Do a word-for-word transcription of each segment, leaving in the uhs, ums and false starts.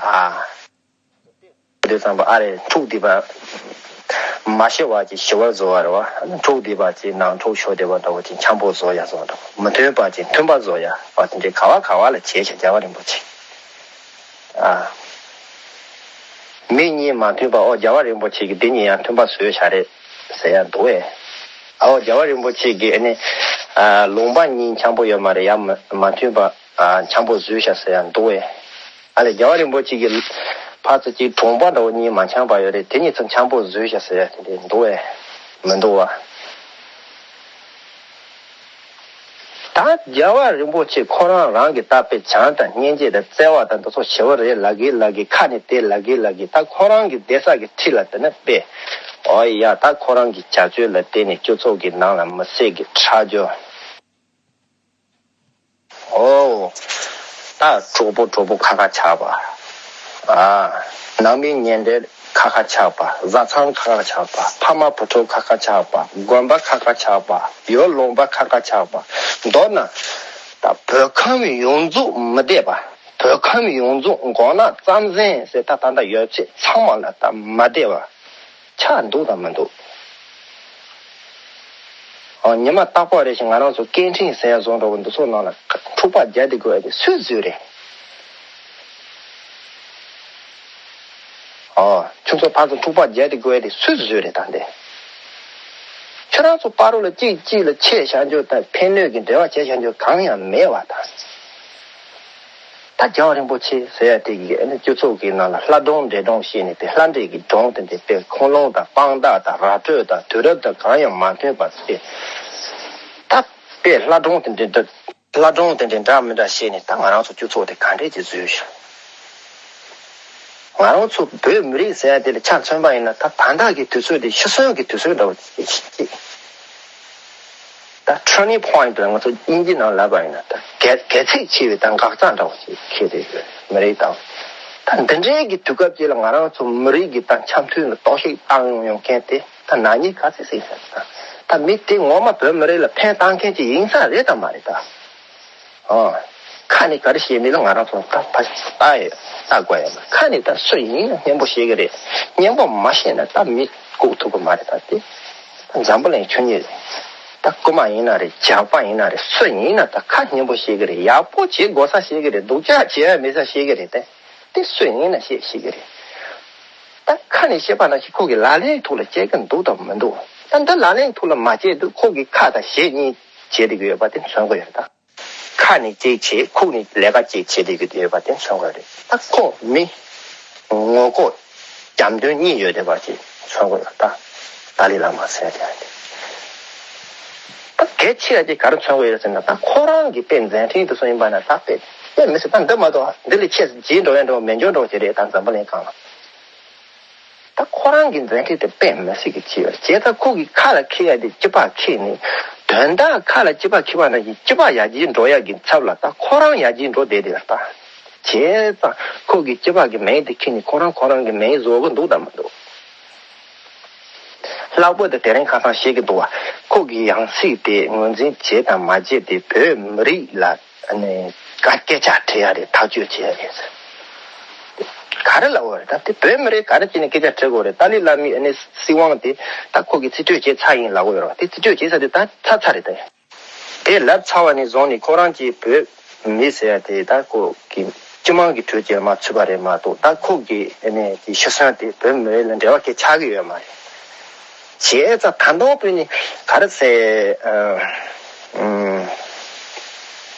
ཨ། དེ་ཙམ་པ་ཨ་རེ་འཁྲུག་བསྡད་པ། མ་ཤི་བ་ཅིག་ཤི་བར་བཟོ་བ་རེད་བ། འཁྲུག་བསྡད་པ་ཅིག་ནང་འཁྲུག་ཤོར་བསྡད་པ་འདྲ་བོ་ཅིག་འཆམ་པོ་བཟོ་ཡ་བཟོ་འདྲ་བོ། མི་མཐུན་པ་ཅིག་མཐུན་པ་བཟོ་ཡ་བ་དེ་འདྲའི་ག་བ་ག་བ་ལ་བྱས་ཤག་རྒྱལ་བ་རིན་པོ་ཆེ། ཨ། མི་གཉིས་མ་མཐུན་པ་ཨོ་རྒྱལ་བ་རིན་པོ་ཆེ་གིས་འདི་གཉིས་ཡང་མཐུན་པ་བཟོས་ཤག་རེད་ཟེར་ཡ་འདུག་བས། ཨོ་རྒྱལ་བ་རིན་པོ་ཆེ་གིས་ཨ་ནི། ཨ། ལུང་པ་གཉིས་འཆམ་པོ་ཡོད་མ་རེད་ཡ། མ་མ་མཐུན་པ། ཨ། འཆམ་པོ་བཟོས་ཤག་ཟེར་ཡ་འདུག་བས། ཨ་ལས་རྒྱལ་བ་རིན་པོ་ཆེ་གི་ཕར་ཚུར་གཅིག་གྲོང་པ་འདྲ་བོ་གཉིས་མ་འཆམ་པ་ཡོད་རེད། དེ་གཉིས་ཚུར་འཆམ་པོ་བཟོས་ཤག་ཟེར་ཡ་དེ་འདྲ་འདུག་བས། མི་འདུག་བ། ད་རྒྱལ་བ་རིན་པོ་ཆེ་ཁོ་རང་རང་གི་ད་དཔེ་བྱམས་དང་སྙིང་རྗེ་དང་བརྩེ་བ་དང་འདི་ཚོ་ཞེ་པོ་རེད་ལབ་གི་ལབ་གི་ཁ་ནས་དེ་ལབ་གི་ལབ་གི་ད་ཁོ་རང་གི་བསྡད་ས་གི་འཁྲིས་ལ་དེ་ནས་དཔེ། ཨོ་ཡ་ད་ཁོ་རང་གི་བྱ་སྤྱོད་ལ་བརྟེན་ནས་སྤྱི་ཚོགས་ཀྱི་ནང་ལ་མི་སེར་གྱི་ཁྲག་རྒྱུ། ཨོ། ད་གྲོགས་པོ་གྲོགས་པོ་ཁ་ཁ་ཆགས་པ། ཨ། ནང་མི་ཉེ་འབྲེལ་ཁ་ཁ་ཆགས་པ། བཟའ་ཚང་ཁ་ཁ་ཆགས་པ། ཕ་མ་བུ་ཕྲུག་ཁ་ཁ་ཆགས་པ། དགོན་པ་ཁ་ཁ་ཆགས་པ། ཡུལ་ལུང་པ་ཁ་ཁ་ཆགས་པ། མདོར་ན། ད་བོད་ཁམས་ཡོངས་རྫོགས་མི་བསྡད་པ། བོད་ཁམས་ཡོངས་རྫོགས་མགོ་ནག་རྩམ་ཟན་ཟེར་ད་ད་ལྟ་ཡོད་ཚད་ཚང་མ་ལ་ད་མ་བསྡད་པ། ཆགས་འདུག་དང་མི་འདུག་ཨ། ཉི་མ་རྟག་པར་རེ་བཞིན་ང་རང་ཚོ་སྐད་འཕྲིན་ཟེར་ཡ་བཟོ་འདྲ་བོ་འདི་ཚོ་ནང་ལ་འཁྲུག་པ་རྒྱག་བསྡད་དགོས་ཡ་དེ་སུས་བཟོས་རེད། ཨ། ཁྱོད་ཚོ་ཕར་ཚུར་འཁྲུག་པ་རྒྱག་བསྡད་དགོས་ཡ་དེ་སུས་བཟོས་རེད་ད་འདི། ཁྱོད་རང་ཚོ་བར་ལ་གཅིག་གཅིག་ལ་ཆད་བཞག་རྒྱུ་དང་ཕན་གནོད་ཀྱི་འབྲེལ་བ་བྱས་བཞག་རྒྱུ་གང་ཡང་མེད་པ་དང་། ད་རྒྱལ་བ་རིན་པོ་ཆེ་ཟེར་ཡ་དེ་གིས་ཨ་ནི་སྤྱི་ཚོགས་ཀྱི་ནང་ལ་ལྷ་སྒྲུང་འདྲེ་སྒྲུང་བཤད་ནས་དེ་ལྷ་འདྲེ་གི་སྒྲུང་དེ་འདྲ་དཔེ་ཁུངས་ལུང་དང་དཔང་རྟགས་དང་ར་སྤྲོད་དང་དུས་རབས་དང་གང་ཡང་མ་མཐུན་པ་དེ། ད་དཔེ་ལྷ་སྒྲུང་དེ་འདྲ་འདྲ་ལྷ་སྒྲུང་དེ་འདྲ་འདྲ་མི་འདྲ་བཤད་ནས་ད་ང་རང་ཚོ་སྤྱི་ཚོགས་དེ་ག་འདྲས་ཀྱིས་བཟོས་ཤག་ང་རང་ཚོ་བོད་མི་རིགས་ཟེར་ཡ་དེ་ལ་ཆ་མཚོན་པ་ཡིན་ན་ད་ད་ལྟ་གི་དུས་ཚོད་དེ་ཤི་གསོན་གྱི་དུས་ཚོད་འདྲ་བོ་ཅིག་ཅིག་ད་turning point ལ་ང་ཚོ་དབྱིན་ཇི་ནང་ལབ་པ་ཡིན་ན་ད་གལ་གལ་ཚིགས་ཆེ་བའི་ད་འགག་རྩ་འདྲ་བོ་ཞིག་འཁེལ་བསྡད་ཡོད་མི་རིགས་དང་། ད་འདི་འདྲའི་གི་དུས་སྐབས་ཅིག་ལ་ང་རང་ཚོ་མི་རིགས་ཀྱི་ད་འཆམ་མཐུན་ལ་གཏོར་བཤིག་བཏང་ཡོང་མཁན་དེ་ད་ནག་ཉེས་ག་ཚད་ཟིན་ཟེར་ད། ད་མི་དེ་ངོ་མ་བོད་མི་རིགས་ལ་ཕན་བཏང་མཁན་ཅིག་ཡིན་ས་རེད་དམ་མ་རེད་ད། ཨ། ཁ་ནས་ག་རེ་བཤད་མིན་ལ་ང་རང་ཚོ་ད་ཕ་ལྟ་ཡོད་ལྟ་དགོས་ཡོད། ཁ་ནས་ད་སུ་ཡིན་ན་སྙན་པོ་བཤད་གི་རེད། སྙན་པོ་མ་བཤད་ན་ད་མི་བཀུག་ཐུབ་གི་མ་རེད་ད་དེ། ད་འཛམ་བུ་གླིང་ཆོས་ཉིད་རེད། ད་རྐུ་མ་ཡིན་ན་རེད། ཇག་པ་ཡིན་ན་རེད། སུ་ཡིན་ན་ད་ཁ་སྙན་པོ་བཤད་གི་རེད། ཡག་པོ་བྱེད་དགོས་ས་བཤད་གི་རེད། སྡུག་ཅག་བྱེད་ཡ་མེད་ས་བཤད་གི་རེད་དེ། དེ་སུ་ཡིན་ན་བཤད་ཤེས་གི་རེད། ད་ཁ་ནས་བཤད་པ་ནང་བཞིན་ཁོ་གི་ལག་ལེན་ཐོག་ལ་བྱེད་གི་འདུག་དང་མི་འདུག་ད་འདི་ལག་ལེན་ཐོག་ལ་མ་བྱེད་དུས་ཁོ་གི་ཁ་དང་ཞེ་གཉིས་བྱེད་བསྡད་ཀྱི་ཡོད་པ་དེ་མཚོན་གི་ཡོད་རེད་ད། ཁ་ནས་གཅིག་བྱེད་ཁོག་ནས་ལས་ཀ་གཅིག་བྱེད་བསྡད་ཀྱི་ཡོད་པ་དེ་མཚོན་གི་རེད། ད་ཁོ་མི་ངོ་ལྐོག་རྒྱབ་མདུན་གཉིས་ཡོད་བསྡད་པ་ཅིག་མཚོན་གི་ཡོད་ད། ཏཱ་ལའི་བླ་མ་ཟེར་དེ་ཨ་ནི། ད་གལ་ཆེ་ཡ་ཅིག་ག་རེ་མཚོན་གི་ཡོད་ཟེར་ན་ད་ཁོ་རང་གི་དཔེ་མཛད་འཕྲིན་དེ་ཚོ་ཡིན་པ་ན་ད་དཔེ་དཔེ་མི་སྲིད་ད་འདི་མ་གཏོགས་འདི་ལས་ཆེ་རྗེས་འགྲོ་ཡ་འགྲོ་མེད་འགྱོ་འགྲོ་ཅིག་རེད་ད་འཛམ་བུ་གླིང་སྒང་ལ། ད་ཁོ་རང་གི་མཛད་འཕྲིན་དེ་དཔེ་མི་སྲིད་ཀྱི་ཆེ་བ་བྱས་ཙང་ཁོ་གི་ཁ་ལ་འཁེལ་ཡ་དེ་སྤྱི་པ་འཁེལ་ནས་དོན་དག་ཁ་ལ་སྤྱི་པ་འཁེལ་བ་ནང་བཞིན་སྤྱི་པ་ཡར་རྒྱས་འགྲོ་ཡ་གི་ཚབ་ལ་ད་ཁོ་རང་ཡར་རྒྱས་འགྲོ་བསྡད་དེ་ལ་ད། བྱས་ཙང་ཁོ་གི་སྤྱི་པ་གི་མིང་དེ་འཁྱེར་ནས་ཁོ་རང་ཁོ་རང་གི་མིང་བཟོ་གི་འདུག་དང་མི་འདུག་ལྷག་པར་དུ་དེ་རིང་ཁ་སང་བཤད་ཀྱི་འདུག་བ། ཁོ་གི་ཡང་སྲིད་དེ་ངོས་འཛིན་བྱས་དང་མ་བྱས་དེ་བོད་མི་རིགས་ལ་ཨ་ནི་སྐད་ཆ་དྲི་ཡ་རེད། ཐག་གཅོད་བྱེད་ཡ་རེད་ཟེར། ག་རེ་ལབ་དགོས་རེད་ད། དེ་བོད་མི་རིགས་ག་རེ་བྱས་ནས་སྐད་ཆ་དྲི་དགོས་རེད། ཏཱ་ལའི་བླ་མའི་ཨ་ནི་སྲིད་དབང་དེ་ད་ཁོ་གིས་རྩིས་སྤྲོད་བྱས་ཚར་ཡིན་ལབ་དགོས་རེད་བ། དེ་རྩིས་སྤྲོད་བྱས་ཚར་དེ་ད་ཚར་ཚར་རེད་དེ། དེ་ལབ་ཚར་བ་ནས་བཟུང་ནས་ཁོ་རང་གིས་བོད་མི་ཟེར་ཡ་དེ་ད་ཁོ་གི་སྤྱི་དམངས་ཀྱི་གྲས་ཀྱི་མ་ཚུད་པ་རེད་མ་གཏོགས་ད་ཁོ་གི་ཨ་ནི་གི་ཤི་གསོན་དེ་བོད་མི་རིགས་ལ་འབྲེལ་བ་གང་ཆགས་ཀྱི་ཡོད་མ་རེད། བྱས་ཙང་ད་དུང་བོད་ནི་ག་རེ་ཟེར་ཨ་ཨུམ།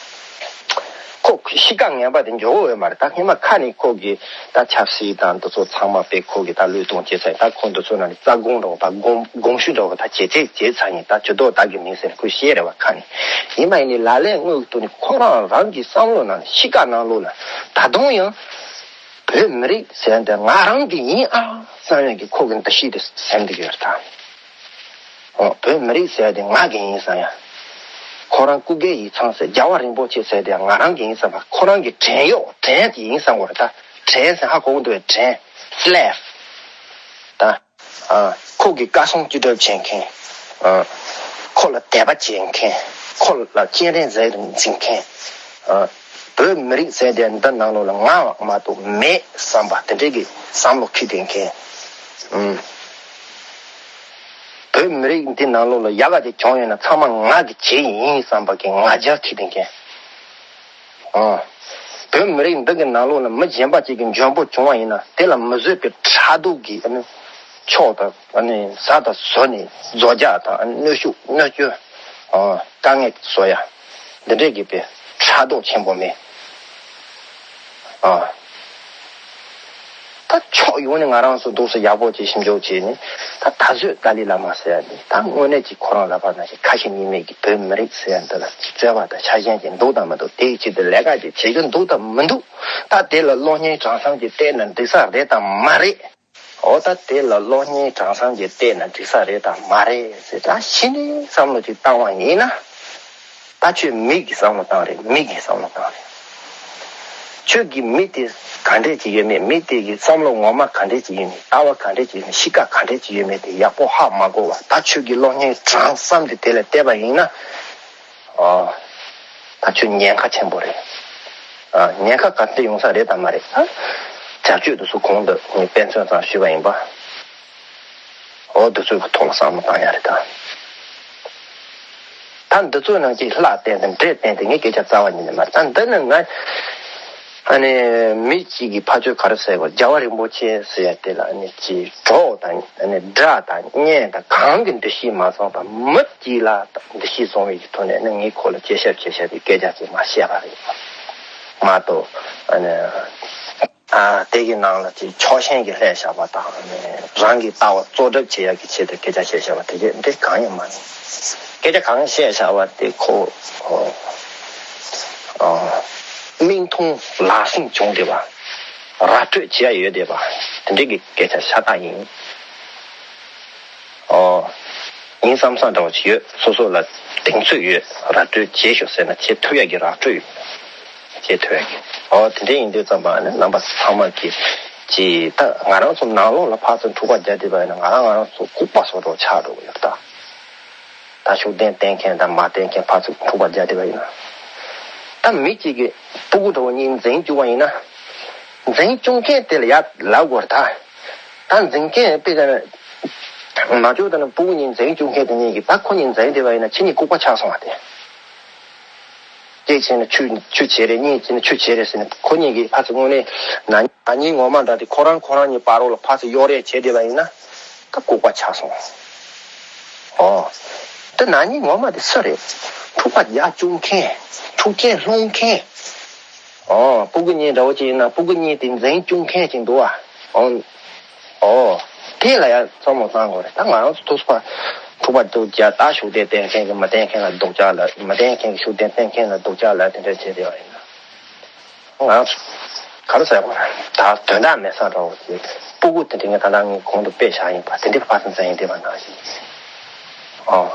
ཁོ་གཤིས་ཀ་ངན་པ་དེ་འཇོག་གི་ཡོད་མ་རེད། ད་སྔོན་མ་ཁ་ནས་ཁོ་གིས་ད་ཆབ་སྲིད་དང་འདི་ཚོ་ཚང་མ་དཔེ་ཁོ་གིས་ད་བློས་གཏོང་བྱེད་ས་ཡིན། ད་ཁོ་འདི་ཚོ་ནང་ནས་རྩ་དགོངས་འདྲ་བོ་ད་དགོངས་དགོངས་ཞུ་འདྲ་བོ་ད་བྱེད་ཚད་བྱེད་ཚར་ཡིན། ད་ཇུས་གཏོགས་བདག་གི་མིང་ཟེར་ཁོས་བཤད་རེད་བ། ཁ་ནས་ཡིན་པ་ཡིན་ནའི་ལག་ལེན་དངོས་ཀྱི་ཐོག་ནས་ཁོ་རང་རང་གི་བསམ་བློ་ནང་གཤིས་ཀ་ནང་ལོགས་ལ་ད་དུང་ཡང་བོད་མི་རིགས་ཟེར་འདི་ང་རང་གི་ཡིན་ཨ་བསམ་ཡག་གི་ཁོ་གི་འདུ་ཤེས་དེ་ཟིན་བསྡད་ཀྱི་ཡོད་རེད་ད། ཨོ། བོད་མི་རིགས་ཟེར་ཡ་དེ་ང་གི་ཡིན་བསམ་ཡ། ཁོ་རང་སྐུ་སྒེར་ཡིག་ཚང་ཟེར་རྒྱལ་བ་རིན་པོ་ཆེ་ཟེར་དེ་ང་རང་གི་ཡིན་བསམ་པ། ཁོ་རང་གི་བྲན་གཡོག་བྲན་གྱི་ཡིན་བསམ་དགོས་རེད་ད། བྲན་ཟེར་ཧ་གོ་གི་འདུག་བས། བྲན། slave། ད། ཨ། ཁོ་གི་བཀའ་གསུང་ཅི་སྒྲུབ་བྱེད་མཁན། ཨ། ཁོ་ལ་དད་པ་བྱེད་མཁན། ཁོ་ལ་སྤྱན་རས་གཟིགས་འཛིན་མཁན། ཨ། བོད་མི་རིགས་ཟེར་དེ་འདི་ནང་ལོགས་ལ་ང་མ་གཏོགས་མེད་བསམ་པ་དེ་འདྲའི་གི་བསམ་བློ་འཁྱེར་བསྡད་མཁན། ཨུམ། བོད་མི་རིགས་འདི་ནང་ལོགས་ལ་ཡག་ག་ཅིག་བྱུང་ཡོད་ན་ཚང་མ་ང་གི་བྱས་ཡིན་བསམ་པ་གི་ང་རྒྱལ་འཁྱེར་བསྡད་མཁན། ཨང་། བོད་མི་རིགས་འདི་གི་ནང་ལོགས་ལ་མི་གཞན་པ་ཅིག་གི་འཇོན་པོ་བྱུང་བ་ཡིན་ན་དེ་ལ་མི་བཟོད་པའི་ཕྲག་དོག་གིས་ཨ་ནི་ཕྱོགས་དང་ཨ་ནི་ཟ་དང་ཟོ་ནས་རྫོགས་རྒྱག་དང་ཨ་ནི་གནོན་ཤུགས་གནོད་སྐྱོན། ཨང་། དཀའ་ངལ་བཟོ་ཡ། འདི་འདྲས་ཀྱི་པའི་ཕྲག་དོག་ཆེན་པོ་མེད། ཨང་། ད་ཕྱོགས་ཡོངས་ནས་ང་རང་ཚོ་འདུག་སེ་ཡག་པོ་ཅིག་ཞིབ་འཇུག་བྱས་ནས་ད་ད་གཟོད་ཏཱ་ལའི་བླ་མ་ཟེར་ཡ་འདི་ད་དངོས་གནས་ཀྱི་ཁོ་རང་ལབ་པ་ནང་བཞིན་ཁ་ཞེ་གཉིས་མེད་ཀྱི་བོད་མི་རིགས་ཟེར་ཡ་འདི་ལ་ཅིག་བརྩེ་བ་དང་ཆ་ཤས་ཅིག་འདུག་དང་མི་འདུག་དེའི་ཆེད་དུ་ལས་ཀ་ཅིག་བྱེད་རྒྱུ་འདུག་དང་མི་འདུག་ད་དེ་ལ་གློག་བརྙན་གྲངས་ཚང་ཅིག་བལྟས་ན་འགྲིག་ས་རེད་དང་མ་རེད། འོ་ད་དེ་ལ་གློག་བརྙན་གྲངས་ཚང་ཅིག་བལྟས་ན་འགྲིག་ས་རེད་དང་མ་རེད་ཟེར་ད་གཞི་ནས་བསམ་བློ་ཅིག་བཏང་བ་ཡིན་ན། ད་ཁྱོད་མི་གི་བསམ་བློ་བཏང་རེད། མི་གི་བསམ་བློ་བཏང་རེད། ཁྱོད་ཀྱི་མི་དེ་ག་འདྲས་ཅིག་ཡོད་མེད། མི་དེ་གི་བསམ་བློ་ངོ་མ་ག་འདྲས་ཅིག་ཡོད་མེད། ལྟ་བ་ག་འདྲས་ཅིག་ཡོད་མེད། གཤིས་ཀ་ག་འདྲས་ཅིག་ཡོད་མེད་དེ་ཡག་པོ་ཧ་མ་གོ་བ། ད་ཁྱོད་ཀྱི་གློག་བརྙན་གྲངས་ཙམ་དེ་དེ་ལ་བལྟས་པ་ཡིན་ན། ཨ། ད་ཁྱོད་ཉེན་ཁ་ཆེན་པོ་རེད། ཨ། ཉེན་ཁ་ག་འདྲས་ཡོང་ས་རེད་དང་མ་རེད། ཨ། བྱ་སྤྱོད་དེ་ཚོ་གོང་དུ་ངས་དཔེ་མཚོན་ཙམ་ཞུས་པ་ཡིན་པ། འོ་འདི་ཚོའི་གི་ཐོག་ལ་བསམ་བློ་བཏང་ཡ་རེད་ད། ད་འདི་ཚོའི་ནང་གི་ལྷག་བསྟན་དང་འབྲས་བསྟན་དེ་ངས་སྐད་ཆ་རྩ་བ་ཉིད་ནས་མ་རེད། ད་འདི་ནི་ང་ཨ་ནི་མི་གཅིག་གི་ཕ་ཆོས་ག་རེ་ཟེར་དགོས། རྒྱལ་བ་རིན་པོ་ཆེ་ཟེར་ཡ་དེ་ལ་ཨ་ནི་ཅིག་གྲོགས་དང་ཨ་ནི་དགྲ་དང་གཉེན་དང་གང་གི་འདུ་ཤེས་མ་བཟུང་བ་མི་གཅིག་ལ་འདུ་ཤེས་བཟུང་བའི་གི་ཐོག་ནས་ཨ་ནི་ངས་ཁོ་ལ་གཅེས་ཞབས་བྱེད་ཞབས་ཀྱི་སྐད་ཆ་ཅིག་མ་བཤད་པ་རེད་མ་གཏོགས་ཨ་ནི། ཨ། དེ་གི་ནང་ལ་ཅིག་ཕྱོགས་ཞེན་གྱི་ལྷད་བཞག་པ་དང་རང་གི་ལྟ་བ་གཙོ་འགྲེལ་བྱེད་ཡག་གི་ཆེད་དུ་སྐད་ཆ་བཤད་བཞག་པ་དེ་གས་འདི་གང་ཡང་མ་རེད། སྐད་ཆ་གང་བཤད་བཞག་པ་དེ་ཁོ་ཨོ་ཨོ་མིག་མཐོང་ལག་ཟིན་བྱུང་བསྡད་པ། ར་སྤྲོད་བྱེད་ཡ་ཡོད་བསྡད་པ་དེ་འདྲའི་གི་སྐད་ཆ་ཤ་སྟག་ཡིན། ཨོ། ཡིན་བསམ་བསམ་འདྲ་བོ་ཅིག་ཡོད། སོ་སོ་ལ་གདེང་ཚོད་ཡོད། ར་སྤྲོད་བྱེད་ཤོག་ཟེར་ན་བྱེད་ཐུབ་ཡ་གི་ར་སྤྲོད་ཡོད། བྱེད་ཐུབ་ཡ་གི། ཨོ་དེ་འདྲ་ཡིན་དུས་ཙམ་པ་ནི་རྣམ་པ་ཚང་མ་གི་ཅིག་ད་ང་རང་ཚོ་ནང་ལོགས་ལ་ཕར་ཚུར་འཁྲུག་པ་རྒྱག་བསྡད་པ་ཡིན་ན་ང་རང་ང་རང་ཚོ་ལྐུགས་པ་བཟོ་འདྲ་ཆགས་འགྲོ་གི་ཡོད་ད། ད་ཤུགས་ལྡན་བསྟེན་མཁན་དང་མ་བསྟེན་མཁན་ཕར་ཚུར་འཁྲུག་པ་རྒྱག་བསྡད་པ་ཡིན་ན། ད་མི་གཅིག་གིས་སྤུ་གུ་འདྲ་བོ་གཉིས་འཛིང་བཅུག་པ་ཡིན་ན། འཛིང་བཅུག་མཁན་དེ་ལ་ཡ་ལབ་དགོས་རེད་ད། ད་འཛིང་མཁན་དཔེ་ཀ་ནས་མ་བཅོས་ད་ནི་སྤུ་གུ་གཉིས་འཛིང་བཅུག་མཁན་དེ་གཉིས་ཀྱིས་ད་ཁོ་གཉིས་འཛིང་བསྡད་པ་ཡིན་ན་ཁྱེད་གཉིས་ལྐུགས་པ་ཆགས་སོང་བ་དེ། གཅིག་བྱས་ན་ཆུ་ཆུ་བྱེད་རེད། གཉིས་བྱས་ན་ཆུ་བྱེད་རེད་ཟེར་ནས་ཁོ་གཉིས་ཀྱིས་ཕར་ཚུར་དངོས་གནས་ན་ན་ནིང་ངོ་མ་འདྲ་དེ་ཁོ་རང་ཁོ་རང་གཉིས་བར་རོགས་ལ་ཕར་ཚུར་གཡོ་རེས་བྱས་བསྡད་པ་ཡིན་ན་ད་ལྐུགས་པ་ཆགས་སོང་། ཨོ། ད་ན་ནིང་ངོ་མ་དེ་སུ་རེད། འཁྲུག་པ་རྒྱག་བཅུག་མཁན། འཁྲུག་རྐྱེན་སློང་མཁན། ཨོ། སྤུ་གུ་གཉིས་འདྲ་བོ་ཅིག་ཡིན་ན་སྤུ་གུ་གཉིས་དེ་འཛིང་བཅུག་མཁན་ཅིག་འདུག་ཨ། ཨོ། ཨོ། དེ་ལ་ཡང་བསམ་བློ་བཏང་དགོས་རེད། ད་ང་རང་ཚོ་ཐུགས་པ་འཁྲུག་པ་འདུག་རྒྱག་ད་ཤུགས་ལྡན་བསྟེན་མཁན་གྱིས་མ་བསྟེན་མཁན་ལ་སྡུག་ཅག་ལབ། མ་བསྟེན་མཁན་གྱིས་ཤུགས་ལྡན་བསྟེན་མཁན་ལ་སྡུག་ཅག་ལབ། དེ་འདྲ་བྱས་བསྡད་པ་ཡིན་ན། ང་ཚོ་ག་རེ་ཟེར་དགོས་རེད། ད་དོན་དག་མེད་ས་འདྲ་བོ་ཅིག་སྤུ་གུ་དེ་འདྲ་ངས་ད་ལྟ་ངས་གོང་དུ་དཔེ་བཞག་ཡིན་པ་དེ་འདྲའི་ཕར་ཚུར་འཛིང་བསྡད་པ་ནང་བཞིན། ཨོ།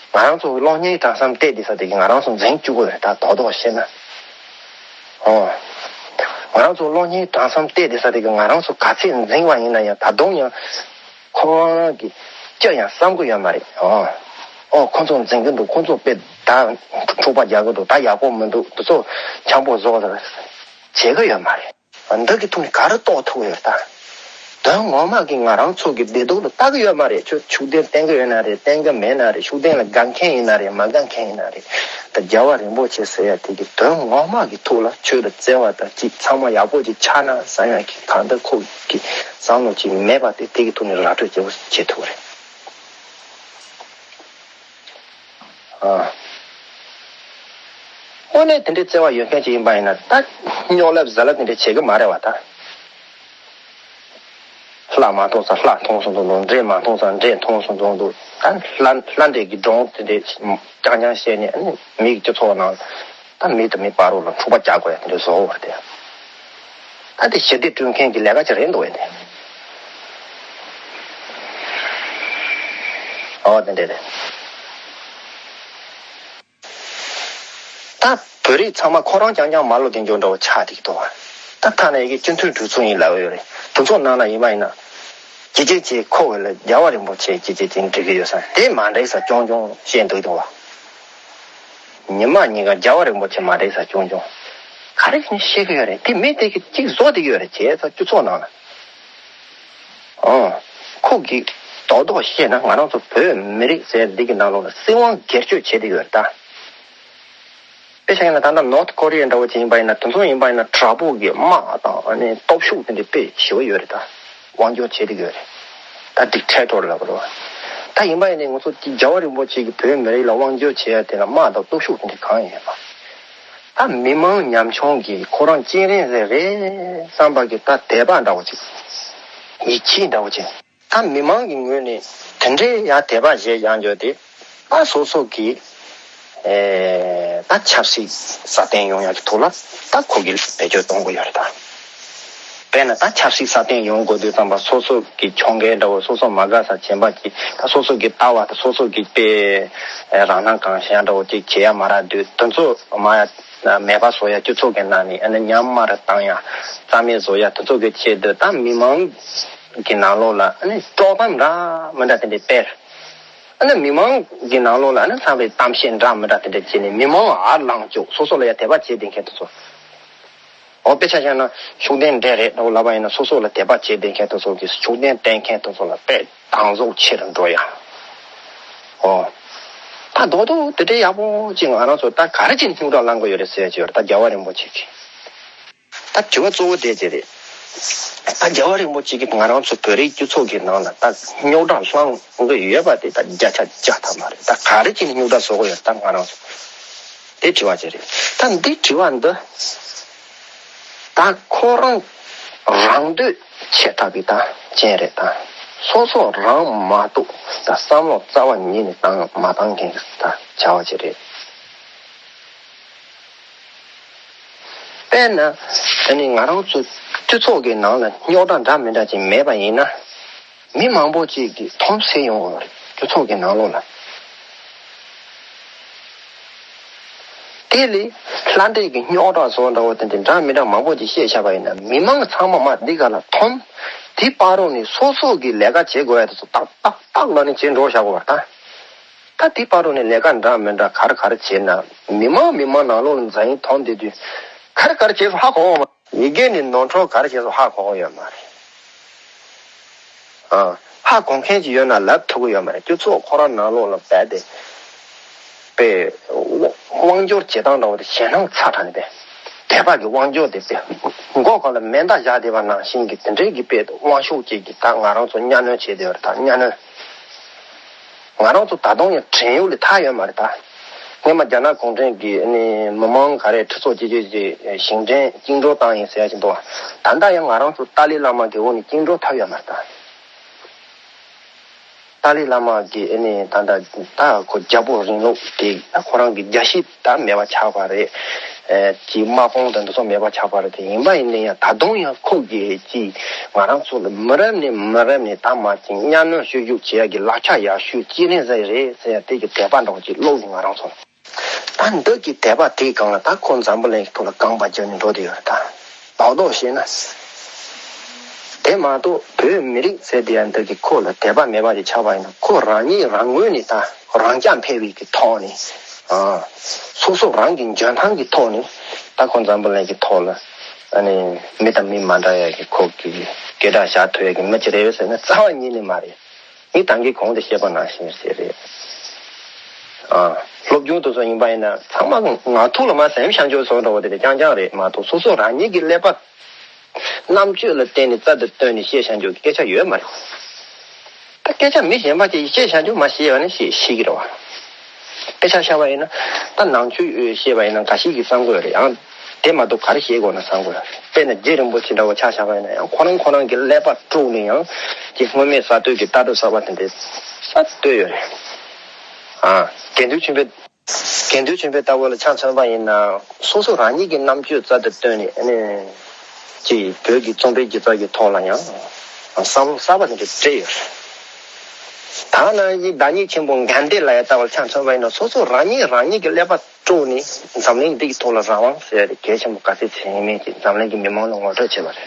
ང་རང་ཚོ་གློག་བརྙན་གྲངས་ཙམ་བལྟས་བསྡད་ས་དེ་གིས་ང་རང་ཚོ་འཛིང་བཅུག་གི་རེད། ད་རྡོག་རྡོག་བཤད་ན། ཨོ། ང་རང་ཚོ་གློག་བརྙན་གྲངས་ཙམ་བལྟས་བསྡད་ས་དེ་གིས་ང་རང་ཚོ་ག་ཚད་འཛིང་བ་ཡིན་ན་ཡང་ད་དུང་ཡང་ཁོ་རང་གིས་ཅི་ཡང་བསམ་གི་ཡོད་མ་རེད། ཨོ། ཨོ་ཁོ་ཚོ་འཛིང་གི་འདུག་ཁོ་ཚོ་དཔེ་ད་འཁྲུག་པ་རྒྱག་གི་འདུག་ད་ཡག་པོ་མི་འདུག་འདི་ཚོ་འཆམ་པོ་བཟོ་བྱེད་གི་ཡོད་མ་རེད། འདི་གི་ཐོག་ནས་ག་རེ་རྟོགས་ཐུབ་ཡོད་ད། དོན་ངོ་མ་གི་ང་རང་ཚོ་གི་བདེ་སྡུག་ལ་ལྟ་གི་ཡོད་མ་རེད། ཁྱོད་ཤུགས་ལྡན་བསྟེན་གི་ཡོད་ན་རེད། བསྟེན་གི་མེད་ན་རེད། ཤུགས་ལྡན་ལ་དགའ་མཁན་ཡིན་ན་རེད། མ་དགའ་མཁན་ཡིན་ན་རེད། ད་རྒྱལ་བ་རིན་པོ་ཆེ་ཟེར་ཡ་དེ་གི་དོན་ངོ་མ་གི་ཐོག་ལ་ཆོས་དང་བརྩེ་བ་དང་གཅིག་ཚང་མ་ཡག་པོ་ཅིག་ཆགས་ན་བསམ་ཡ་གི་གང་ལྟར་ཁོ་གི་བསམ་བློ་ཅིག་མེད་པ་དེ་དེ་གི་ཐོག་ནས་ར་སྤྲོད་བྱེད་དགོས་བྱེད་ཐུབ་རེད། ཨ། དངོས་གནས་དེ་འདྲའི་བརྩེ་བ་ཡོད་མཁན་ཅིག་ཡིན་པ་ཡིན་ན་ད་སྨྱོ་ལབ་ཟ་ལབ་དེ་འདྲ་བྱེད་གི་མ་རེད་བ་ད། ལྷ་མ་མཐོང་ས་ལྷ་མཐོང་སོང་འདུག་འདྲེ་མ་མཐོང་ས་འདྲེ་མཐོང་སོང་འདུག་ད་ལྷ་ལྷ་འདྲེ་གི་སྒྲུང་དེ་འདྲ་རྐྱང་རྐྱང་བཤད་ནས་ཨ་ནི་མི་གི་སྤྱི་ཚོགས་ནང་ད་མི་དང་མི་བར་རོགས་ལ་འཁྲུག་པ་རྒྱག་དགོས་ཡ་དེ་འདྲ་བཟོ་བར་དེ། ད་དེ་ཞི་བདེ་བསྐྲུན་མཁན་གྱི་ལས་ཀ་ཅིག་རེད་འདུག་ཨེ་དེ། ཨོ་དེ་འདྲ་རེད། ད་བོད་རིགས་ཚང་མ་ཁོ་རང་རྐྱང་རྐྱང་མ་ལོ་དེ་འཇོག་འདྲ་བོ་ཆགས་ཏེ་འདུག་ད་ཐ་ན་ཡི་གེ་སྤྱི་མཐུན་གྲོས་ཚོགས་ཡིན་ལབ་ཡོད་རེད། གྲོས་ཚོགས་ནང་ལ་ཡིན་པ་ཡིན་ན། ཀྱེ་ཀྱེ་ཀྱེ་ཁོ་བོད་ལ་རྒྱལ་བ་རིན་པོ་ཆེ་ཀྱེ་ཀྱེ་ཀྱེ་འགྲིག་གི་ཡོད་ས་དེ་མ་འགྲིག་ས་ཆུང་ཆུང་བཤད་འདུག་འདུག་བ། ཉི་མ་གཉིས་ཀ་རྒྱལ་བ་རིན་པོ་ཆེ་མ་འགྲིག་ས་ཆུང་ཆུང་ ག་རེ་བྱས་ནས་བཤད་ཀྱི་ཡོད་རེད། དེ་མི་དེ་གིས་གཅིག་བཟོ་བསྡད་ཀྱི་ཡོད་རེད། བྱས་ཙང་སྤྱི་ཚོགས་ནང་ལ། ཨོ། ཁོ་གིས་རྡོག་རྡོག་བཤད་ན་ང་རང་ཚོ་བོད་མི་རིགས་ཟེར་འདི་གི་ནང་ལོགས་ལ་སྲིད་དབང་སྒེར་གཅོད་བྱེད་བསྡད་ཡོད་རེད་ད། དཔེ་ཆ་ཡིན་ན་ད་ལྟ་ནོར་ཐི་ཀོ་རི་ཡ་འདྲ་བོ་ཅིག་ཡིན་པ་ཡིན་ན། དེ་ཚོ་ཡིན་པ་ཡིན་ན་དྲག་པོ་གི་དམག་དང་ཨ་ནི་སྟོབས་ཤུགས་དེ་འདྲ་དཔེ་ཞེ་པོ་ཡོད་རེད་ད། དབང་སྒྱུར་བྱེད་བསྡད་ཡོད་རེད། ད་ཌིག་ཊེ་ཊོར་ལབ་རོ། ད་ཡིན་པ་ཡིན་ནའི་ང་ཚོ་རྒྱལ་བ་རིན་པོ་ཆེ་གིས་བོད་མི་རིགས་ལ་དབང་སྒྱུར་བྱེད་ཡ་དེ་ལ་དམག་དང་སྟོབས་ཤུགས་དེ་འདྲ་གང་ཡང་ཡོད་མ། ད་མི་མང་ཉམ་ཆུང་གིས་ཁོ་རང་སྤྱན་རས་གཟིགས་རེད་བསམ་པ་གི་ད་དད་པ་འདྲ་བོ་ཅིག་ཡིད་ཆེས་འདྲ་བོ་ཅིག་ད་མི་མང་གི་ངོས་ནས་དེ་འདྲའི་ཡ་དད་པ་བྱེད་ཡང་འགྱོ་དེ། ད་སོ་སོ་གི་ཨེ་ད་ཆབ་སྲིད་སྲ་བརྟན་ཡོང་ཡག་གི་ཐོག་ལ་ད་ཁོ་གིས་བེད་སྤྱོད་གཏོང་གི་ཡོད་རེད་ད། དཔེར་ན་ད་ཆབ་སྲིད་སྲ་བརྟན་ཡོང་དགོས་དུས་ཙམ་པ་སོ་སོ་གི་ཁྱོ་ག་འདྲ་བོ། སོ་སོ་མ་དགའ་ས་བྱེད་པ་ཅིག་ད་སོ་སོ་གི་ལྟ་བ་དང་སོ་སོ་གི་དཔེ་རང་སྣང་གང་ཤར་འདྲ་བོ་ཅིག་བྱེད་ཡ་མ་རག་དུས། དེ་ཚོ་མ་ཡ་མེད་པ་བཟོ་ཡ། སྤྱི་ཚོགས་ཀྱི་ནང་ནས་ཨ་ནི་ཉམས་དམའ་རུ་བཏང་ཡ། རྩ་མེད་བཟོ་ཡ། དེ་ཚོ་གི་ཆེད་དུ་ད་མི་མང་གི་ནང་ལོགས་ལ་ཨ་ནི་དཀྲོག་གཏམ་འདྲ་མི་འདྲ་དེ་འདྲ་སྤེལ། ཨ་ནི་མི་མང་གི་ནང་ལོགས་ལ་ཨ་ནི་ཚང་མས་གཏམ་བཤད་འདྲ་མི་འདྲ་དེ་འདྲ་བྱས་ནས་མི་མང་ཨར་ལངས་བཅུག་སོ་སོ་ལ་ཡ་དད་པ་བྱེད་བསྡད་མཁན་དེ་ཚོ། འོ། དཔེ་ཆ་བཞག་ན་ཤུགས་ལྡན་འདྲ་རེད་འདྲ་བོ་ལབ་པ་ཡིན་ན། སོ་སོ་ལ་དད་པ་བྱེད་བསྡད་མཁན་དེ་ཚོ་གིས་ཤུགས་ལྡན་བསྟེན་མཁན་དེ་ཚོ་ལ་དཔེ་སྡང་ཟུག་ཆེ་རུ་འགྲོ་ཡ། འོ། ད་རྡོག་རྡོག་དེ་འདྲའི་ཡག་པོ་ཅིག་ང་རང་ཚོ་ད་ག་རེ་བྱས་ནས་སྙུང་གྲགས་བླང་གི་ཡོད་རེད་ཟེར་ཡ་ཅིག་ཡོད་རེད། ད་རྒྱལ་བ་རིན་པོ་ཆེ་གིས། ད་དྲི་བ་གཙོ་བོ་དེ་ཅིག་རེད། ད་རྒྱལ་བ་རིན་པོ་ཆེ་གིས་ང་རང་ཚོ་བོད་རིགས་སྤྱི་ཚོགས་ཀྱི་ནང་ལ་ད་རྙོག་དྲ་བསླངས་གི་ཡོད་པ་དེ་ད་བརྒྱ་ཆ་བརྒྱ་ཐམ་པ་རེད། ད་ག་རེ་བྱས་ནས་རྙོག་དྲ་བཟོ་གི་ཡོད་ད་ང་རང་ཚོ། དེ་དྲི་བ་ཅིག་རེད། ད་འདི་དྲི་བ་འདི་ད་ཁོ་རང་རང་འདོད་ཆེ་ཐག་གི་ད་ཅན་རེད་ད། སོ་སོ་རང་མ་གཏོགས་ད་བསམ་བློ་རྩ་བ་ཉིད་ནས་བཏང་མ་བཏང་མཁན་གྱི་ད་བྱ་བ་ཅིག་རེད། དཔེར་ན། ཨ་ནི་ང་རང་ཚོ་སྤྱི་ཚོགས་ཀྱི་ནང་ལ་རྙོག་དྲ་འདྲ་མི་འདྲ་ཅིག་མེད་པ་ཡིན་ན། མི་མང་པོ་ཅིག་གིས་དོམ་སེལ་ཡོང་བ་རེད། སྤྱི་ཚོགས་ཀྱི་ནང་ལོགས་ལ། དེ་ལས་ལྷ་འདྲེ་གི་རྙོག་དྲ་བཟོ་འདྲ་བོ་དེ་འདྲ་འདྲ་མི་འདྲ་མང་པོ་ཅིག་བཤད་བཞག་པ་ཡིན་ན། མི་མང་ཚང་མ་མར་འདི་ག་ལ་དོམ། དེ་བར་རོ་ནས་སོ་སོ་གི་ལས་ཀ་བྱེད་དགོས་ཡ་དེ་ཚོ་ཏག་ཏག་ཏག་ལ་ནི་བྱེད་འགྲོ་བཞག་གོ་བ་ད། ད་དེ་བར་རོ་ནས་ལས་ཀ་འདྲ་མི་འདྲ་ག་རེ་ག་རེ་བྱེད་ན། མི་མང་མི་མང་ནང་ལོགས་ལ་འཛིང་ཐོན་བསྡད་དུས། ག་རེ་ག་རེ་བྱེད་སོང་ཧ་གོ་འོང་མ། ཡི་གེ་ནས་ནོར་འཁྲུལ་ག་རེ་བྱེད་སོང་ཧ་གོ་གི་ཡོད་མ་རེད། ཨ། ཧ་གོ་མཁན་ཅིག་ཡོད་ན་ལབ་ཐུབ་ཀྱི་ཡོད་མ་རེད། སྤྱི་ཚོགས་ཁོ་རང་ནང་ལོགས་ལ་རྦད་དེ་དཔེ་དབང་སྒྱུར་བྱེད་སྟངས་འདྲ་བོ་དེ་ཞེད་སྣང་ཚ་དྲགས་ནས་དཔེ་དད་པ་གི་དབང་སྒྱུར་དེ་དཔེ་མགོ་སྒང་ལ་མེ་མདའ་བཞག་བསྡད་པ་ནང་བཞིན་གྱི་དེ་འདྲའི་གི་དཔེ་དབང་ཤུགས་ཅིག་གིས་ད་ང་རང་ཚོ་གཉའ་གནོན་བྱེད་བསྡད་པ་རེད། ད་གཉའ་གནོན། ང་རང་ཚོ་ད་དུང་ཡང་བྲན་གཡོག་ལས་ཐར་ཡོད་མ་རེད་ད། སྔོན་མ་རྒྱ་ནག་གུང་ཁྲན་གྱིས་ནི་མི་མང་ག་རེ་ཁྲི་ཚོ་གཅིག་གཅིག་གཅིག་ཞིང་བྲན་བཅིངས་འགྲོལ་བཏང་ཡིན་ཟེར་ཡ་ཞིག་འདུག་ད་ལྟ་ཡང་ང་རང་ཚོ་ཏཱ་ལའི་བླ་མ་གི་འོག་ནས་བཅིངས་འགྲོལ་ཐར་ཡོད་མ་རེད་ད། ཏཱ་ལའི་བླ་མ་གིས་ནི་ད་ལྟ་ད་ཁོ་རྒྱལ་པོ་རིང་ལུགས་དེ་ད་ཁོ་རང་གི་རྒྱལ་གཞིས་ད་མེད་པ་ཆགས་པ་རེད། ཨེ་ཀྱི་དམག་དཔུང་དང་འདི་ཚོ་མེད་པ་ཆགས་པ་རེད། དེ་ཡིན་པ་ཡིན་ན་ཡང་ད་དུང་ཡང་ཁོ་གིས་ཀྱི་ང་རང་ཚོ་ལ་མི་རབས་ནས་མི་རབས་ནས་ད་མ་ཅིག་གཉའ་གནོན་བཤུ་གཞོག་བྱེད་ཡ་གི་ལག་ཆ་ཡག་ཤོས་སྤྱན་རས་གཟིགས་རེད་ཟེར་ཡ་དེ་གི་དད་པ་འདྲ་བོ་ཅིག་བླུགས་ཡོང་ང་རང་ཚོ་ལ། ད་འདི་གི་དད་པ་དེའི་སྒང་ལ་ད་ཁོ་འཛམ་བུ་གླིང་གི་ཐོག་ལ་རྐང་པ་བརྒྱབ་ནས་འགྲོ་བསྡད་ཡོད་རེད་ད། རྡོག་རྡོག་བཤད་ན། དེ་མ་གཏོགས་བོད་མི་རིགས་ཟེར་དེ་ཡང་འདི་གི་ཁོ་ལ་དད་པ་མེད་པ་ཅིག་ཆགས་པ་ཡིན་ན། ཁོ་རང་ཉིད་རང་ངོས་ནས་ད་རང་རྐྱ་འཕེར་བའི་གི་ཐོག་ནས། ཨ། སོ་སོ་རང་གི་འཇོན་ཐང་གི་ཐོག་ནས་ད་ཁོ་འཛམ་བུ་གླིང་གི་ཐོག་ལ་ཨ་ནི་མི་དང་མི་མ་འདྲ་ཡ་གི་ཁོ་གི་སྐད་གྲགས་བཞག་ཐུབ་ཡ་གི་མི་ཅིག་རེད་ཟེར་ན་རྩ་བ་ཉིད་ནས་མ་རེད། ངས་ད་གིན་གོང་དུ་བཤད་པ་ནང་བཞིན་ཞིག་རེད། ཨ། སློབ་སྦྱོང་དེ་ཚོ་ཡིན་པ་ཡིན་ན་ཚང་མ་ངག་ཐོག་ལ་མར་ཟེར་བཞག་རྒྱུ་བཟོ་འདྲ་བོ་དེ་རྐྱང་རྐྱང་རེད་མ་གཏོགས། སོ་སོ་རང་ཉིད་ཀྱི་ཀླད་པ་རྣམ་དཔྱོད་ལ་བརྟེན་ནས་རྩལ་དུ་བཏོན་ནས་བཤད་བཞག་རྒྱུ་གི་སྐད་ཆ་ཡོད་མ་རེད། ད་སྐད་ཆ་མི་གཞན་པ་ཅིག་བཤད་བཞག་རྒྱུ་མ་ཤེས་པ་ནི་ཤེས་ཤེས་ཀྱི་རེད་བ། དཔེ་ཆ་བཞག་པ་ཡིན་ན་ད་ནང་ཆོས་བཤད་པ་ཡིན་ན་འགའ་ཞིག་གིས་བསམ་གྱི་ཡོད་རེད། ཡང་དེ་མ་གཏོགས་ག་རེ་བཤད་དགོས་ན་བསམ་གྱི་ཡོད་རེད། དཔེར་ན་རྗེ་རིན་པོ་ཆེ་འདྲ་བོ་ཆ་བཞག་པ་ཡིན་ན་ཡང་ཁོ་རང་ཁོ་རང་གི་ཀླད་པ་དཀྲུགས་ནས་ཡང་ཅིག་སྔོན་མེད་གསར་གཏོད་ཀྱི་ལྟ་གྲུབ་གསར་པ་དེ་འདྲ་གསར་གཏོད་ཡོད་རེད། ཨ། དགེ་འདུན་ཆོས་འཕེལ། དགེ་འདུན་ཆོས་འཕེལ་ལྟ་བུ་ལ་ཆ་མཚོན་པ་ཡིན་ན་སོ་སོ་རང་ཉིད་ཀྱི་རྣམ་དཔྱོད་རྩལ་དུ་བཏོན་ནས་ཨ་ནི་ཅིག་བོད་ཀྱི་རྩོམ་པའི་སྒྱུ་རྩལ་གྱི་ཐོག་ལ་ཡང་བསམ་བློ་གསར་པ་དེ་འདྲ་སྤྲད་ཡོད་རེད། ད་ནང་བཞིན་བདག་ཉིད་ཆེན་པོ་གྷན་དྷི་ལ་ཡ་ལྟ་བུ་ལ་ཆ་མཚོན་པ་ཡིན་ན་སོ་སོ་རང་ཉིད་རང་ཉིད་ཀྱི་ཀླད་པ་དཀྲུགས་ནས་འཛམ་གླིང་འདི་གི་ཐོག་ལ་རང་དབང་ཟེར་ཡ་དེ་གལ་ཆེན་པོ་ག་ཚད་ཚད་ཡིན་མིན་གྱིས་འཛམ་གླིང་གི་མི་མང་ལ་ངོ་སྤྲོད་བྱས་པ་རེད།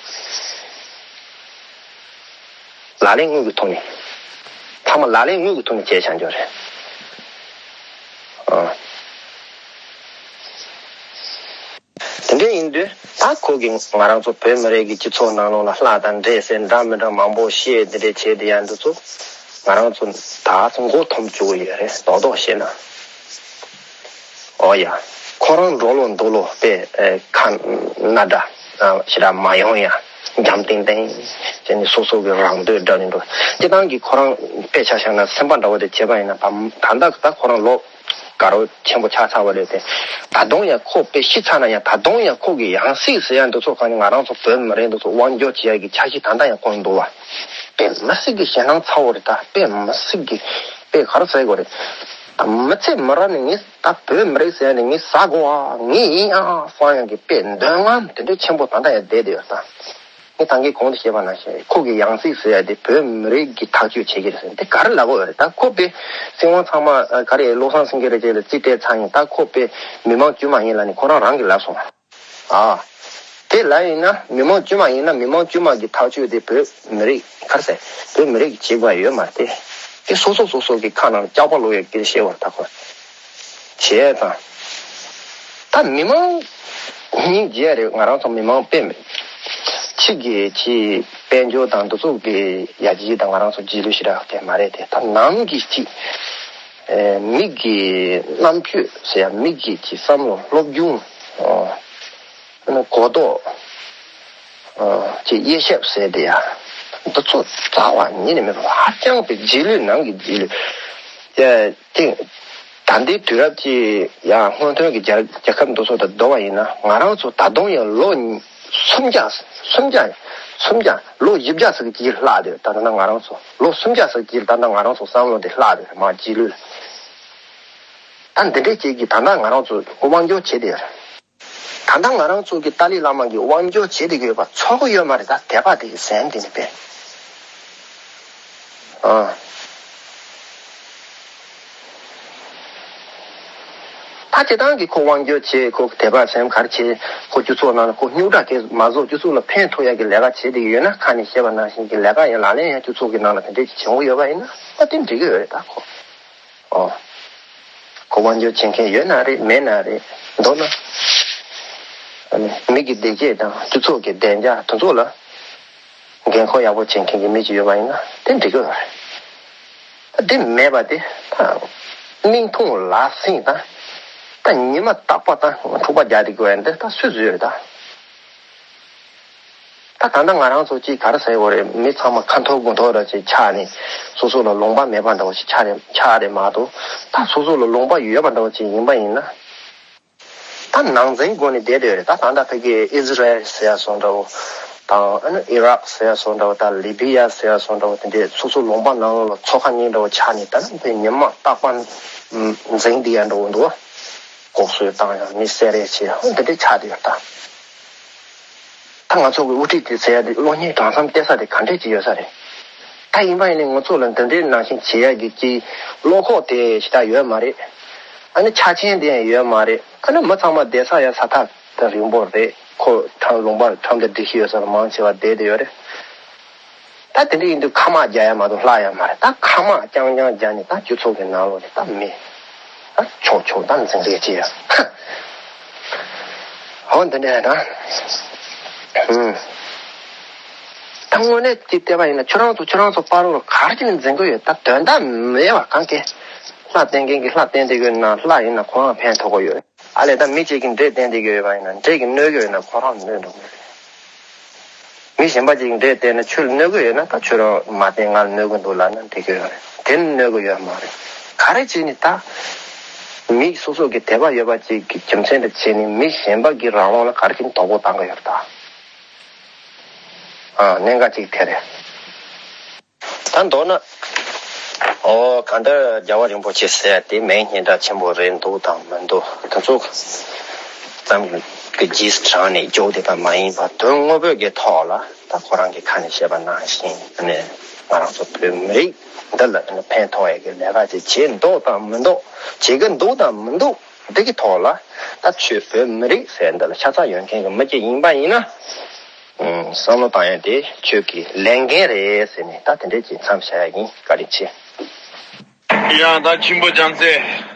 ལག་ལེན་དངོས་ཀྱི་ཐོག་ནས། ཚང་མ་ལག་ལེན་དངོས་ཀྱི་ཐོག་ནས་བྱས་བཞག་རྒྱུ་རེད། ཨ། དེ་ དེ་ཡིན་དུས་ད་ཁོ་གིས་ང་རང་ཚོ་བོད་མི་རིགས་ཀྱི་སྤྱི་ཚོགས་ནང་ལོགས་ལ་ལྷ་དང་འདྲེ་ཟེར་འདྲ་མི་འདྲ་མང་པོ་བཤད་འདི་འདྲས་བྱས་དེ་ཡང་འདི་ཚོ་ང་རང་ཚོ་ད་མགོ་འཐོམ་བཅུག་གི་ཡོད་རེད། རྡོག་རྡོག་བཤད་ན། ཨོ་ཡ། ཁོ་རང་འགྲོ་ལོ་འདུག་ལོ་དཔེ་ཨེ་ཁ་སྣ་འདྲ་ཨ་ཞེ་དྲག་མ་ཡོང་ཡ། འཇམ་ཏིང་ཏིང་བྱས་ནས་སོ་སོ་གི་རང་འདོད་འདྲ་ནས་འགྲོ། སྤྱིར་བཏང་གི་ཁོ་རང་དཔེ་ཆ་བཞག་ན་སེམས་པ་འདྲ་བོ་དེ་བྱས་པ་ཡིན་ན་ད་ད་ལྟ་ད་ཁོ་རང་ལོ་དཀར་པོ་ཆེན་པོ་ཆགས་ཚར་བ་རེད་དེ། ད་དུང་ཡང་ཁོ་དཔེ་ཤི་ཚར་ན་ཡང་ད་དུང་ཡང་ཁོ་གི་ཡང་སྲིད་ཟེར་ཡ་འདི་ཚོ་གང་ནས་ང་རང་ཚོ་བོད་མི་རིགས་འདི་ཚོ་དབང་སྒྱུར་བྱེད་ཡ་གི་འཆར་གཞི་ད་ལྟ་ཡང་བསྐོར་འདུག་བ། དཔེ་མི་སྲིད་ཀྱི་ཞེད་སྣང་ཚ་བོ་རེད། ད་དཔེ་མི་སྲིད་ཀྱི་དཔེ་ག་རེ་ཟེར་དགོས་རེད། ད་མི་ཚེ་མི་རབས་ནས་ངས་ད་བོད་མི་རིགས་ཟེར་ཡ་ནས་ངས་ཟ་དགོས་ཨ། ངས་ཡིན་ཨ་བསམ་ཡ་གི་དཔེ་འདོད་རྔམ་དེ་འདྲའི་ཆེན་པོ་ད་ལྟ་ཡང་བསྡད་བསྡད་ཡོད་ད། ངས་ད་གིན་གོང་དུ་བཤད་པ་ནང་བཞིན་ཁོ་གི་ཡང་སྲིད་ཟེར་ཡ་དེ་བོད་མི་རིགས་ཀྱི་ཐག་གཅོད་བྱེད་ཀྱི་རེད་ཟེར་དེ་ག་རེ་ལབ་དགོས་རེད། ད་ཁོ་དཔེ་སྲིད་དབང་ཚང་མ་ག་རེ་བློ་བཟང་སེང་གེ་རེད་ཅེས་ལ་རྩིས་སྤྲད་ཚར་ཡིན། ད་ཁོ་དཔེ་མི་མང་དཀྱུས་མ་ཡིན་ལབ་ནས་ཁོ་རང་རང་གིས་ལབ་སོང་། ཨ། དེ་ལབ་ཡིན་ན་མི་མང་དཀྱུས་མ་ཡིན་ན་མི་མང་དཀྱུས་མ་གི་ཐག་གཅོད་དེ་བོད་མི་རིགས་ག་རེ་ཟེར་བོད་མི་རིགས་ཀྱི་བྱེད་དགོས་ཡོད་མ་རེད་དེ། དེ་སོ་སོ་སོ་སོ་གི་ཁ་ནང་སྐྱག་པ་ལོག་ཡོད་ཀྱི་ཞེས་པ་ད་ཁོ། བྱས་ཙང་། ད་མི་མང་སྙིང་རྗེ་རེད། ང་རང་ཚོ་མི་མང་དཔེ་མེད། ཕྱི་གི་ཕྱི་དཔལ་འབྱོར་དང་འདི་ཚོ་གི་ཡ་གྱི་དང་ང་རང་ཚོ་རྗེས་ལུས་ཞེ་དྲག་དེ་མ་རེད་དེ། ད་ནང་གི་ཕྱི་ཨེ་མི་གི་རྣམ་དཔྱོད་ཟེར་ཡ་མི་གི་ཕྱི་བསམ་བློ་སློབ་སྦྱོང་ཨ་གོ་རྟོགས་ཨ་ཅེས་དབྱེ་ཞིབ་ཟེར་དེ་ཡ་འདི་ཚོ་རྩ་བ་ཉིད་ནས་མེད་པ་ཧ་ཅང་དཔེ་རྗེས་ལུས་ནང་གི་རྗེས་ལུས་ཨེ་དེ། ད་ལྟའི་དུས་རབས་ཀྱི་ཡང་སྔོན་ཐོན་གྱི་རྒྱལ་རྒྱལ་ཁབ་འདི་ཚོ་དང་བསྡུར་བ་ཡིན་ན་ང་རང་ཚོ་ད་དུང་ཡང་ལོ་སུམ་བརྒྱ་སུམ་བརྒྱ་སུམ་བརྒྱ་ལོ་བཞི་བརྒྱ་ཟིག་གི་ལྷག་དེ། ད་ལྟ་ང་རང་ཚོ་ལོ་སུམ་བརྒྱ་ཟིག་གི་ད་ལྟ་ང་རང་ཚོ་བསམ་བློ་དེ་ལྷག་དེ་མ་རྗེས་ལུས། ད་འདི་འདྲའི་ཅིག་གིས་ད་ལྟ་ང་རང་ཚོ་དབང་སྒྱུར་བྱེད་དེ་ཡོད་རེད། ད་ལྟ་ང་རང་ཚོ་གི་ཏཱ་ལའི་བླ་མ་གི་དབང་སྒྱུར་བྱེད་དེ་ཡོད་པ་ཚོར་གི་ཡོད་མ་རེད། ད་དད་པ་དེ་གི་ཟན་དེ་ནི་པས། ཨ། ད་སྤྱིར་བཏང་གི་ཁོ་དབང་སྒྱུར་བྱེད། ཁོ་དད་པ་སེམས་གར་བྱེད། ཁོ་སྤྱི་ཚོགས་ནང་ལ་ཁོ་རྙོག་དྲ་སྐད་མ་བཟོ་སྤྱི་ཚོགས་ལ་ཕན་ཐོགས་ཡག་གི་ལས་ཀ་བྱེད་དེ་ཡོད་ན་ཁ་ནས་བཤད་པ་ནང་བཞིན་གྱི་ལས་ཀ་ཡང་ལག་ལེན་ཡང་སྤྱི་ཚོགས་ཀྱི་ནང་ལ་དེ་འདྲས་ཀྱི་བྱེད་འོ་ཡོད་པ་ཡིན་ན་ཨ་དེ་འགྲིག་གི་ཡོད་རེད་ད་ཁོ། ཨོ། ཁོ་དབང་སྒྱུར་བྱེད་མཁན་ཡོད་ན་རེད་མེད་ན་རེད་མདོར་ན། ཨ་ནི་མི་གི་བདེ་སྐྱིད་དང་སྤྱི་ཚོགས་ཀྱི་བདེ་འཇགས་དེ་ཚོ་ལ་འགན་ཁུར་ཡག་པོ་བྱེད་མཁན་གྱི་མི་ཅིག་ཡོད་པ་ཡིན་ན་དེ་འགྲིག་གི་རེད། དེ་མེད་པ་དེ་ད་མིག་མཐོང་ལག་ཟིན་ད་ད་ཉི་མ་རྟག་པ་ད་འཁྲུག་པ་རྒྱག་བསྡད་དགོས་ཡ་འདི་ད་སུས་བཟོས་རེད་ད། ད་ད་ལྟ་ང་རང་ཚོ་གཅིག་ག་རེ་ཟེར་དགོས་རེད། མི་ཚང་མ་ཁ་འཐོར་དགུ་འཐོར་ར་ཅིག་ཆགས་ནས་སོ་སོ་ལ་ལུང་པ་མེད་པ་འདྲ་བོ་ཞིག་ཆགས་རེད་ཆགས་རེད་མ་གཏོགས་ད་སོ་སོ་ལ་ལུང་པ་ཡོད་པ་འདྲ་བོ་ཅིག་ཡིན་པ་ཡིན་ན། ད་ནང་འཛིང་སྒོ་ནས་བསྡད་བསྡད་རེད། ད་ད་ལྟ་ཕ་གི་ཨི་ཟི་རལ་ཟེར་ཡ་སོང་འདྲ་བོ་དང་ཨ་ནི་ཨི་རག་ཟེར་ཡ་སོང་འདྲ་བོ་ད་ལི་བི་ཡ་ཟེར་ཡ་སོང་འདྲ་བོ་དེ་འདྲས་སོ་སོ་ལུང་པ་ནང་ལོགས་ལ་མཚོ་ཁ་གཉིས་འདྲ་བོ་ཆགས་ནས་ད་ནི་དེ་ཉི་མ་རྟག་པ་འཛིང་བསྡད་ཡ་འདྲ་བོ་འདུག་ལྐོག་གསོད་བཏང་ཡ་མི་བསད་རེས་བྱེད་ཡ་འདི་འདྲས་ཆགས་བསྡད་ཡོད་ད། ད་ང་ཚོ་གི་དབུ་ཁྲིད་དེ་ཟེར་ཡ་དེ་གློག་བརྙན་གྲངས་ཚང་བལྟས་ས་དེ་ག་འདྲས་ཅིག་ཡོད་ས་རེད། ད་ཡིན་པ་ཡིན་ནའི་ང་ཚོ་ལ་འདི་འདྲའི་ནང་བཞིན་བྱེད་ཡ་གི་ཅིག་བློ་ཁོག་དེ་ཞེ་དྲག་ཡོད་མ་རེད། ཨ་ནི་ཆ་རྐྱེན་དེ་ཡང་ཡོད་མ་རེད། ཨ་ནི་མི་ཚང་མ་བསྡད་ས་ཡ་ས་ཐག་ད་རིང་པོ་རེད། ཁོ་ཁྲམ་ལུང་པ་ཁྲམ་དང་སྒྲིག་གཞི་ཡོད་ས་ལ་མང་ཆེ་བ་བསྡད་དེ་ཡོད་རེད། ད་དེ་འདྲ་ཡིན་དུས་ཁ་དམག་རྒྱག་ཡ་མ་གཏོགས་ལྷག་ཡ་མ་རེད། ད་ཁ་དམག་རྐྱང་རྐྱང་རྒྱག་ནས་ད་སྤྱི་ཚོགས་ཀྱི་ནང་ལོགས་ནས་ད་མི་ད་ཆོག་ཆོག་ད་འཛིང་རེས་བྱེད་ཡ། ཧོ་འདི་འདྲ་ཡ་ད། ཧུམ། ད་དངོས་གནས་ཀྱི་བལྟས་པ་ཡིན་ན་ཁྱོད་རང་ཚོ་ཁྱོད་རང་ཚོ་བར་ལ་ག་རེ་བྱས་ནས་འཛིང་གི་ཡོད། ད་དོན་དག་མེད་པ་གང་གས། ལྷ་བསྟེན་མཁན་གྱིས་ལྷ་བསྟེན་བསྡད་ཀྱི་ཡོད་ན་ལྷ་ཡིན་ན་ཁོ་རང་ཕན་ཐོགས་ཀྱི་ཡོད། ཨ་ལས་ད་མི་གཅིག་གིས་འདྲེ་བསྟེན་བསྡད་ཀྱི་ཡོད་པ་ཡིན་ན་འདྲེ་གིས་གནོད་ཀྱི་ཡོད་ན་ཁོ་རང་གནོད་འགྲོ་གི་རེད། མི་གཞན་པ་གཅིག་གིས་འདྲེ་བསྟེན་ནས་ཁྱོད་ལ་གནོད་ཀྱི་ཡོད་ན་ད་ཁྱོད་རང་མ་བསྟེན། ང་ལ་གནོད་ཀྱི་འདུག་ལབ་ན་འགྲིག་གི་ཡོད་རེད། དེ་ནི་གནོད་ཀྱི་ཡོད་མ་རེད། ག་རེ་བྱས་ནས་ད་མི་སོ་སོ་གི་དད་པ་ཡོད་པ་གཅིག་གི་རྒྱུ་མཚན་དུ་བྱས་ནས་མི་གཞན་པ་གི་རང་དབང་ལ་ག་རེ་བྱས་ནས་དོགས་པ་བཏང་གི་ཡོད་རེད་ད། ཨ་གནད་འགག་གཅིག་དེ་རེད། ད་མདོར་ན། ཨོ་གང་ལྟར་རྒྱལ་བ་རིན་པོ་ཆེ་ཟེར་ཡ་དེ་མིང་སྙན་གྲགས་ཆེན་པོ་རེད་འདུག་དང་མི་འདུག་དེ་ཚོ་ཙམ་གྱི་རྗེས་སུ་འབྲངས་ནས་བརྗོད་བསྡད་པ་མ་ཡིན་པར་དོན་དངོས་པོའི་གི་ཐོག་ལ་ད་ཁོ་རང་གི་ཁ་ནས་བཤད་པ་ནང་བཞིན་ནས་ང་རང་ཚོ་བོད་མི་རིགས་འདི་ལ་ཕན་ཐོགས་ཡ་གི་ལས་ཀ་ཅིག་བྱེད་འདོད་དང་མི་འདོད། བྱེད་ཀྱི་འདུག་དང་མི་འདུག་འདི་གི་ཐོག་ལ་ད་ཁྱོད་བོད་མི་རིགས་ཟེར་འདི་ལ་ཤ་ཚ་ཡོད་མཁན་གྱི་མི་གཅིག་ཡིན་པ་ཡིན་ན། ཨུམ། བསམ་བློ་བཏང་ཡ་དེ་ཁྱོད་ཀྱི་ལས་འགན་རེད་ཟེར་ནས་ད་དེ་འདྲས་ཀྱི་མཚམས་བཞག་ཡ་ཡིན། བཀའ་དྲིན་ཆེ། ཡང་ད་ཆེན་པོ་བྱམས་བརྩེ།